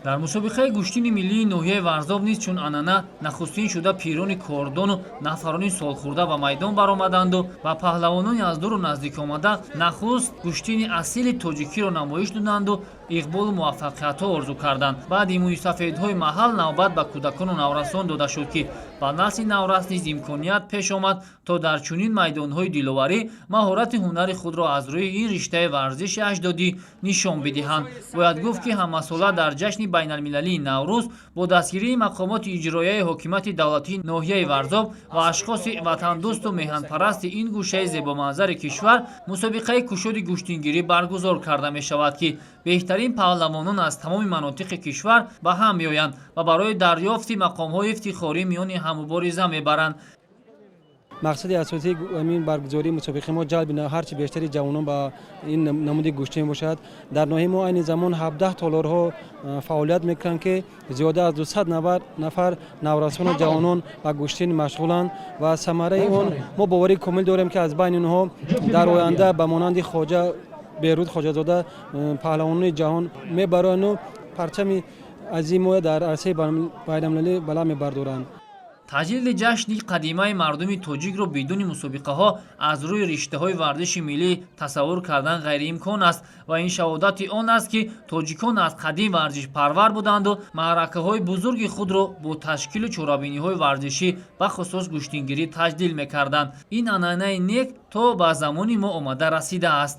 Дар мусобиқаи гӯштини миллии ноҳияи Варзоб низ, чун анъана, нахустин шуда пирони кордону нафарони солхӯрда ба майдон баромаданду ба паҳлавонони аз дуру наздик омада нахуст гӯштини асили тоҷикиро намоиш доданду иқболу муваффақиятҳо орзу карданд. Баъди мӯйсафедҳои маҳал навбат ба кӯдакону наврасон дода шуд, ки ба насли наврас низ имконият пеш омад, то дар чунин майдонҳои диловарӣ маҳорати ҳунари худро аз рӯи ин риштаи варзиши аҷдодӣ нишон бидиҳанд. Бояд гуфт, ки ҳамасола дар ҷашни байналмилалии Наврӯз бо дастгирии мақомоти иҷроияи ҳокимияти давлатии ноҳияи Варзоб ва ашхоси ватандӯсту меҳанпарасти ин гӯшаи зебоманзари кишвар мусобиқаи кушоди гӯштингирӣ баргузор карда мешавад, ки беҳтарин паҳлавонон аз тамоми манотиқи кишвар ба ҳам меоянд ва барои дарёфти мақомҳои ифтихорӣ миёни ҳам мубориза мебаранд. Мақсади асосии ҳамин баргузории мусобиқаи мо ҷалби ҳарчи бештари ҷавонон ба ин намуди гӯштӣ мебошад. Дар ноҳияи мо айни замон 17 толорҳо фаъолият мекунанд, ки зиёда аз 200 нафар наврасону ҷавонон ба гӯштин машғуланд ва самараи он мо боварии комил дорем, ки аз байни онҳо дар оянда ба монанди Хоҷа Беҳрӯз Хоҷазода паҳлавонони ҷаҳон мебароянду парчами азими мо дар арсаи байналмилалӣ баланд мебардоранд. Таҷлили ҷашни қадимаи мардуми тоҷикро бидуни мусобиқаҳо аз рӯи риштаҳои варзиши миллӣ тасаввур кардан ғайриимкон аст ва ин шаҳодати он аст, ки тоҷикон аз қадим варзишпарвар буданду маъракаҳои бузурги худро бо ташкилу чорабиниҳои варзишӣ, бахусус гӯштингирӣ, таҷлил мекарданд. Ин анъанаи нек то ба замони мо омада расидааст.